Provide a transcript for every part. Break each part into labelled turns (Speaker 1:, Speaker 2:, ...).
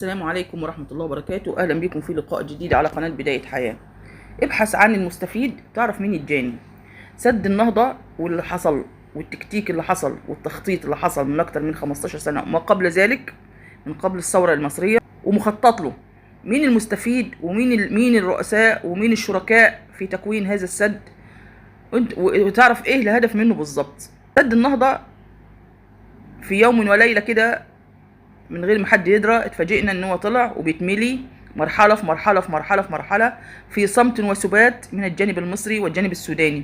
Speaker 1: السلام عليكم ورحمة الله وبركاته. أهلا بكم في لقاء جديد على قناة بداية حياة. ابحث عن المستفيد تعرف مين الجاني. سد النهضة واللي حصل والتكتيك اللي حصل والتخطيط اللي حصل من أكتر من 15 سنة وما قبل ذلك، من قبل الثورة المصرية، ومخطط له. مين المستفيد ومين مين الرؤساء ومين الشركاء في تكوين هذا السد، وتعرف ايه الهدف منه بالظبط. سد النهضة في يوم وليلة كده من غير ما حد يدرى اتفاجئنا ان هو طلع وبيتملي مرحلة في مرحلة في مرحلة في مرحلة في صمت وسبات من الجانب المصري والجانب السوداني.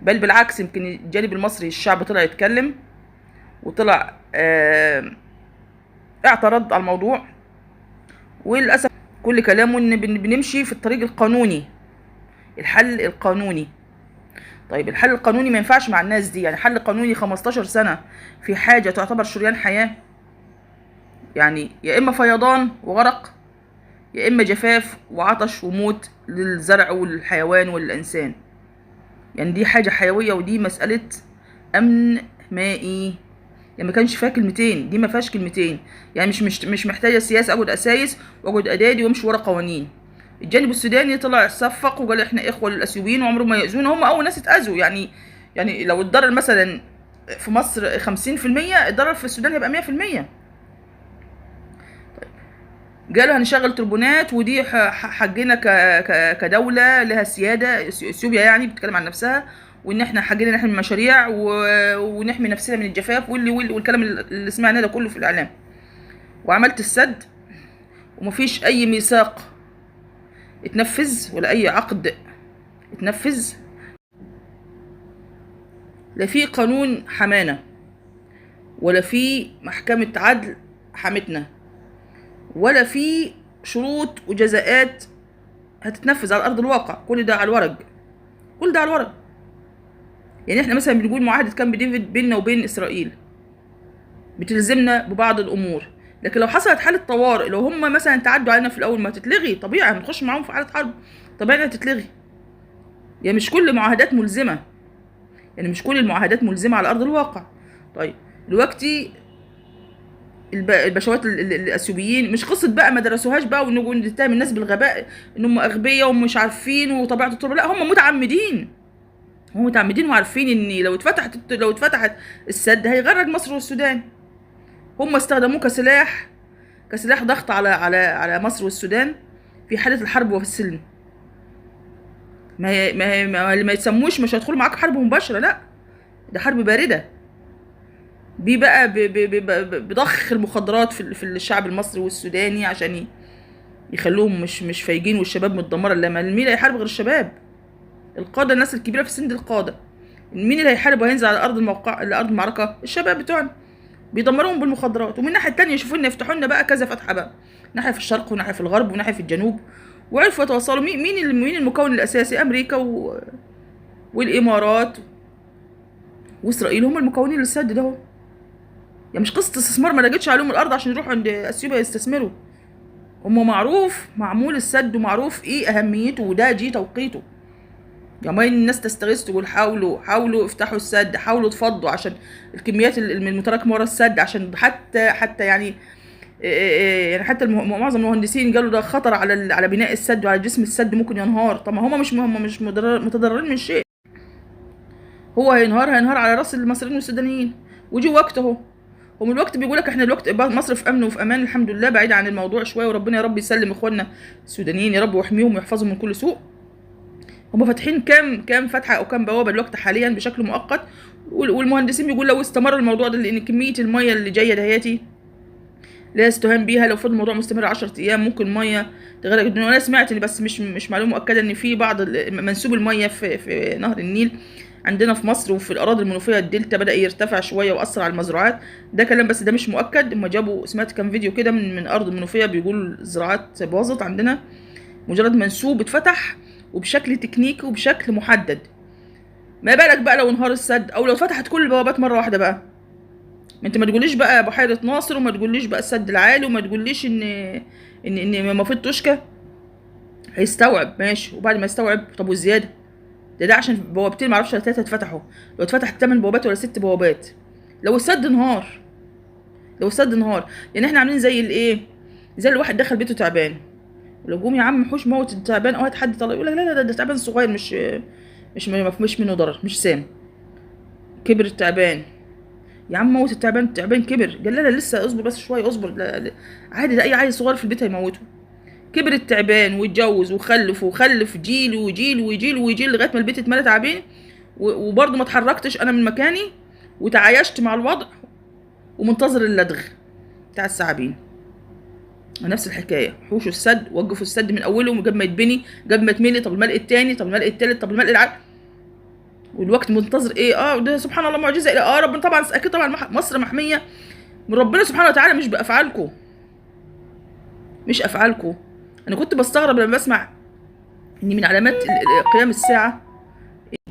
Speaker 1: بل بالعكس، يمكن الجانب المصري الشعب طلع يتكلم وطلع اعترض على الموضوع، وللأسف كل كلامه ان بنمشي في الطريق القانوني، الحل القانوني. طيب الحل القانوني ما ينفعش مع الناس دي، يعني حل قانوني 15 سنة في حاجة تعتبر شريان حياة، يعني يا إما فيضان وغرق يا إما جفاف وعطش وموت للزرع والحيوان والإنسان. يعني دي حاجة حيوية ودي مسألة أمن مائي، يعني ما كانش فيها كلمتين، دي ما فيهاش كلمتين، يعني مش محتاجة سياسة، أقعد أسايس وأقعد أدادي وأمشي ورا قوانين. الجانب السوداني طلع صفق وقال إحنا إخوة للأثيوبيين وعمرهم ما يأذونا، هم أول ناس اتأذوا. يعني لو اتضرر مثلا في مصر 50%، الضرر في السودان هيبقى 100%. قالوا هنشغل تربونات، ودي حقنا كدولة لها سيادة، اثيوبيا يعني بتتكلم عن نفسها، وان احنا حقنا نحمي المشاريع ونحمي نفسنا من الجفاف واللي والكلام اللي سمعناه ده كله في الاعلام. وعملت السد ومفيش اي ميثاق اتنفذ ولا اي عقد اتنفذ، لا في قانون حمانا ولا في محكمة عدل حمتنا ولا في شروط وجزاءات هتتنفذ على أرض الواقع. كل ده على الورق، كل ده على الورق. يعني احنا مثلا بنقول معاهدة كامب ديفيد بيننا وبين إسرائيل بتلزمنا ببعض الأمور، لكن لو حصلت حالة طوارئ، لو هم مثلا تعدوا علينا في الأول ما تتلغي، طبيعي هنخش معاهم في حالة حرب، طبيعي هتتلغي. يعني مش كل المعاهدات ملزمة، يعني مش كل المعاهدات ملزمة على أرض الواقع. طيب دلوقتي البشوات الاثيوبيين مش قصة بقى ما درسوهاش بقى ونقول نتهم الناس بالغباء ان هم اغبياء ومش عارفين وطبيعه التربة، لا هم متعمدين، هم متعمدين وعارفين ان لو اتفتحت السد هيغرق مصر والسودان. هم استخدموه كسلاح ضغط على على على مصر والسودان في حاله الحرب وفي السلم. ما يتسموش مش هيدخلوا معاك حرب مباشرة، لا ده حرب باردة بقى بضخ المخدرات في الشعب المصري والسوداني عشان يخلوهم مش فايقين والشباب متدمره. لا، مين اللي هيحارب غير الشباب؟ القادة، الناس الكبيرة في السن دي القادة. مين اللي هيحارب وهينزل على ارض الموقع، على ارض المعركة؟ الشباب بتوعنا، بيدمروهم بالمخدرات. ومن الناحية التانية يشوفوا لنا يفتحوا لنا بقى كذا فتحه بقى، ناحية في الشرق وناحية في الغرب وناحية في الجنوب، وعرفوا يتوصلوا. مين المكون الاساسي؟ امريكا والامارات واسرائيل هم المكونين للسد ده اهو. يعني مش قصة استثمار، ما لقيتش عليهم الارض عشان يروحوا عند اثيوبيا يستثمروا. هم معروف معمول السد ومعروف ايه اهميته، وده جه توقيته. يعني الناس تستغيث تقول حاولوا افتحوا السد، حاولوا تفضوا عشان الكميات المتراكمة ورا السد، عشان حتى يعني يعني حتى معظم المهندسين قالوا ده خطر على بناء السد وعلى جسم السد، ممكن ينهار. طب ما هم مش متضررين من شيء، هو هينهار على راس المصريين والسودانيين. وجي وقت اهو، هم الوقت بيقول لك احنا الوقت مصر في امن وفي امان الحمد لله، بعيد عن الموضوع شوية، وربنا يا رب يسلم اخواننا السودانيين يا رب ويحميهم ويحفظهم من كل سوء. هم فاتحين كام فتحه او كام بوابه الوقت حاليا بشكل مؤقت، والمهندسين بيقول لو استمر الموضوع ده، لان كمية المية اللي جاية دهياتي لا يستهان بيها، لو فضل الموضوع مستمر 10 ايام ممكن مية تغرق الدنيا. وانا سمعت ان، بس مش معلومة مؤكدة، ان في بعض منسوب المية في نهر النيل عندنا في مصر وفي الاراضي المنوفية الدلتا بدا يرتفع شوية واثر على المزروعات. ده كلام بس ده مش مؤكد. هم جابوا، سمعت كام فيديو كده من ارض المنوفية بيقول الزراعات باظت عندنا، مجرد منسوب اتفتح وبشكل تكنيكي وبشكل محدد. ما بالك بقى لو انهار السد او لو فتحت كل البوابات مرة واحدة بقى. ما انت ما تقوليش بقى بحيرة ناصر، وما تقوليش بقى السد العالي، وما تقوليش ان ان ان المفروض توشكا هيستوعب، ماشي، وبعد ما يستوعب طب والزيادة ده عشان بوابتين معرفش 3 اتفتحوا، لو اتفتحت 8 بوابات ولا 6 بوابات، لو السد انهار، لو السد انهار، يعني احنا عاملين زي الايه، زي الواحد دخل بيته تعبان، ولو جم يا عم حوش موت التعبان او هات حد طلع، يقول لك لا لا ده تعبان صغير مش منه ضرر، مش سام. كبر التعبان، يا عم موت التعبان، التعبان كبر. قال لا لا لسه اصبر بس شوية، اصبر، لا لا عادي، ده اي عيل صغير في البيت هيموته. كبر التعبان واتجوز وخلف وخلف جيل وجيل وجيل وجيل لغاية ما البيت اتملى تعابين، وبرضه ما اتحركتش انا من مكاني وتعايشت مع الوضع ومنتظر اللدغ بتاع الثعابين. نفس الحكاية، حوشوا السد، وقفوا السد من اوله قبل ما يتبني، قبل ما يتملي، طب الملء الثاني، طب الملء الثالث، طب الملء العالي، والوقت منتظر ايه؟ ده سبحان الله معجزه. ربنا طبعا اكيد طبعا مصر محمية من ربنا سبحانه وتعالى، مش بافعالكم، مش افعالكم. انا كنت بستغرب لما بسمع ان من علامات قيام الساعة،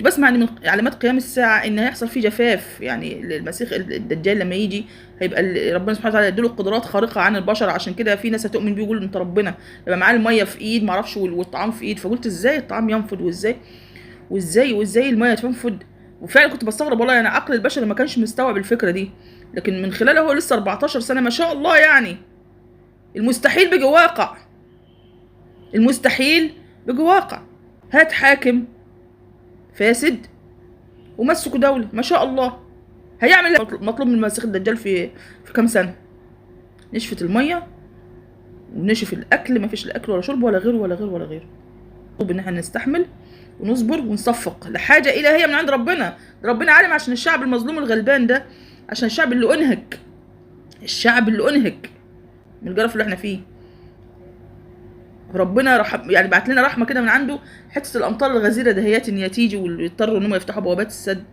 Speaker 1: بسمع ان من علامات قيام الساعة ان هيحصل فيه جفاف، يعني المسيح الدجال لما يجي هيبقى ربنا سبحانه وتعالى يديله قدرات خارقة عن البشر، عشان كده في ناس هتؤمن بيه ويقول انت ربنا، لما معاه المية في ايد معرفش والطعام في ايد. فقلت ازاي الطعام ينفد، وازاي وازاي وازاي المية تنفد؟ وفعلا كنت بستغرب والله، يعني عقل البشر ما كانش مستوعب الفكرة دي، لكن من خلاله هو لسه 14 سنة ما شاء الله، يعني المستحيل بيجي واقع، المستحيل بيجي واقع. هات حاكم فاسد ومسكوا دولة ما شاء الله، هيعمل مطلوب من المسيح الدجال في كام سنة؟ نشفت المية ونشف الاكل، ما فيش الاكل ولا شرب ولا غيره ولا غيره ولا غيره. مطلوب ان احنا نستحمل ونصبر ونصفق لحاجة الهيه من عند ربنا. ربنا عالم عشان الشعب المظلوم الغلبان ده، عشان الشعب اللي انهك، الشعب اللي انهك من الجرف اللي احنا فيه. ربنا رحم، يعني بعت لنا رحمه كده من عنده، حتة الامطار الغزيرة دهيات ان تيجي ويضطروا ان هم يفتحوا بوابات السد،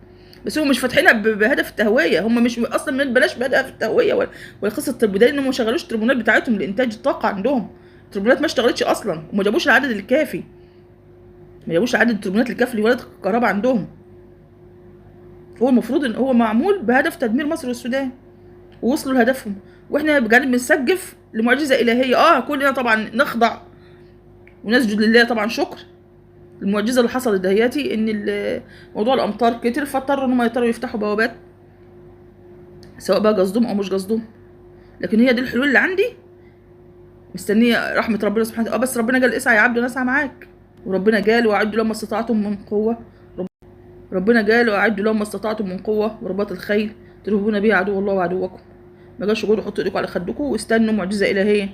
Speaker 1: بس هم مش فاتحينها بهدف التهويه، هم مش اصلا من بلاش بهدف التهويه ولا قصة التربودات، ان هم ما شغلوش التربونات بتاعتهم لانتاج الطاقة عندهم. التربونات ما اشتغلتش اصلا، وما جابوش العدد الكافي، ما جابوش عدد التربونات الكافي لولد الكهرباء عندهم. هو المفروض ان هو معمول بهدف تدمير مصر والسودان، ووصلوا لهدفهم، واحنا بجانب بنسجف لمعجزه الهيه. كلنا طبعا نخضع ونسجد لله طبعا شكر المعجزة اللي حصلت دهياتي، ان موضوع الامطار كتر، فاضطروا ان هم يضطروا يفتحوا بوابات، سواء بقى قصدهم او مش قصدهم، لكن هي دي الحلول اللي عندي. مستنيه رحمه ربنا سبحانه وتعالى. بس ربنا قال اسعى يا عبد وانا اسعى معاك، وربنا قال واعدوا لهم ما استطعتم من قوة، ربنا قال واعدوا لهم ما استطعتم من قوة ورباط الخيل ترهبون به عدو الله وعدوكم. ما قالش قولوا حطوا ايديكم على خدكم واستنوا معجزه الهيه،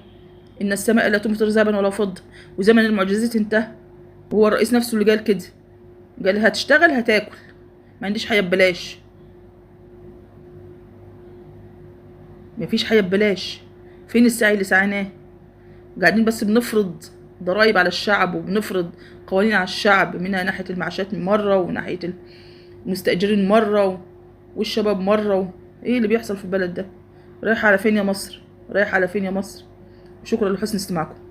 Speaker 1: ان السماء لا تمطر ذهبا ولا فضة، وزمن المعجزات انتهى. وهو الرئيس نفسه اللي قال كده، قال هتشتغل هتاكل، ما عنديش حياة ببلاش، مفيش حياة ببلاش. فين السعي اللي سعيناه؟ قاعدين بس بنفرض ضرائب على الشعب وبنفرض قوانين على الشعب، منها ناحية المعاشات مرة وناحية المستاجرين مرة والشباب مرة. ايه اللي بيحصل في البلد ده؟ رايح على فين يا مصر؟ رايح على فين يا مصر؟ شكرا لحسن استماعكم.